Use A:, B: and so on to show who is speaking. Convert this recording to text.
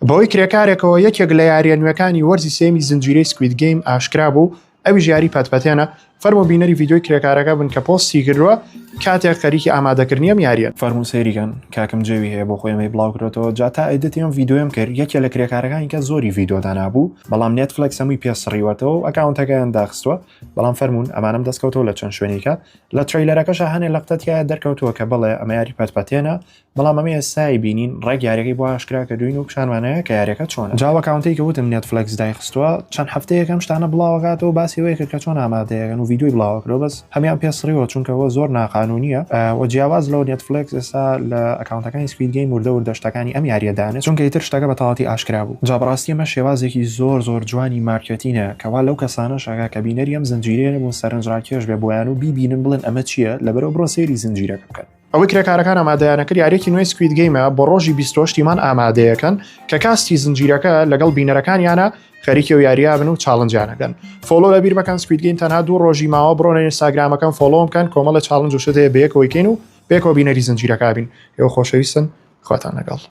A: بەهۆی کرێکارێکەوە یەکێک لە یارییە نوێکانی وەرزی سێیەمی زنجیرەی Squid Game ئاشکرا بوو، ئەویش یاری پەتپەتێنە، فەرموو بینەری ڤیدیۆی کرێکارەکە بن کە پۆستی کردووە کاتێک خەریکی ئامادەکردنی ئەم یارییەن.
B: فەرموو سەیری کەن کاکم جێوی هەیە بۆ خۆی ئەمەی بڵاو کردۆتەوە جا تا edit ی ئەم ڤیدیۆیەم کرد یەکێ لە کرێکارەکانی کە زۆری ڤیدیۆ دانابوو بەڵام نێتفلێکس هەمووی پێ سڕیوەتەوە و account ەکەیان داخستووە بەڵام فەرموون ئەمانەم دەستکەوتەوە لە چەند شوێنێکە لە trailer ەکەشا هەنێ لەقتە تیایە دەرکەوتووە کە بەڵێ ئەمە یاری پەتپەتێنە بەڵام ئەمە ئێستای بینین ڕێک یاریەکەی بۆ ئاشکرا کردوین و پیشانمانەیە کە یاریەکە چۆنە. جا ئەو account ەی کە وتم نێتفلێکس دایخستووە چەند هەفتەیەک ئەم شتانە بڵاوەکاتەوە باسی ئەوەی کرد کە چۆن ئامادەیەکەن و ڤیدیۆی بڵاوەکردەوە بەس هەمیان پێ سڕیوە چونکە ئەوە زۆر ناقانونیە و جیاواز لەوە نێتفلێکس ئێستا لە account ەکانی Squid Game وردە وردە شتەکانی ئەم یاریە دانێت چونکە ئیتر شتەکە بە تەواوەتی ئاشکرا بوو. جا بەڕاستی ئەمە شێوازێکی زۆر زۆر جوانی مارکێتینە کەوا لەو کەسانەش ئەکا کە بینەری ئەم زنجیرەیە نەبوون سەرنجڕاکێش بێ بۆیان و بیبینن بڵێن ئەمە چییە لەبەرئەوە بڕۆن سەیری زنجیرەکە بکەن.
A: ئەوەی کرێکارەکان ئامادەیانە کرد یاریەکی نوێی Squid Game ە بۆ ڕۆژی 28 ی مانگ ئامادەیەکەن کە cast ی زنجیرەکە لەگەڵ بینەرەکانیانە خەریکی و یارییا بن و challenge یانەکەن. follow لەبیر مەکەن Squid Game تەنها دوو ڕۆژی ماوە بڕۆنە ئینستاگرامەکەم follow م بکەن کۆمەڵە challenge و شت هەیە بەیەکەوەی کەین و بەیەکەوە بینەری زنجیرەکە بین. ئێوە خۆشەویستن خواتان لەگەڵ.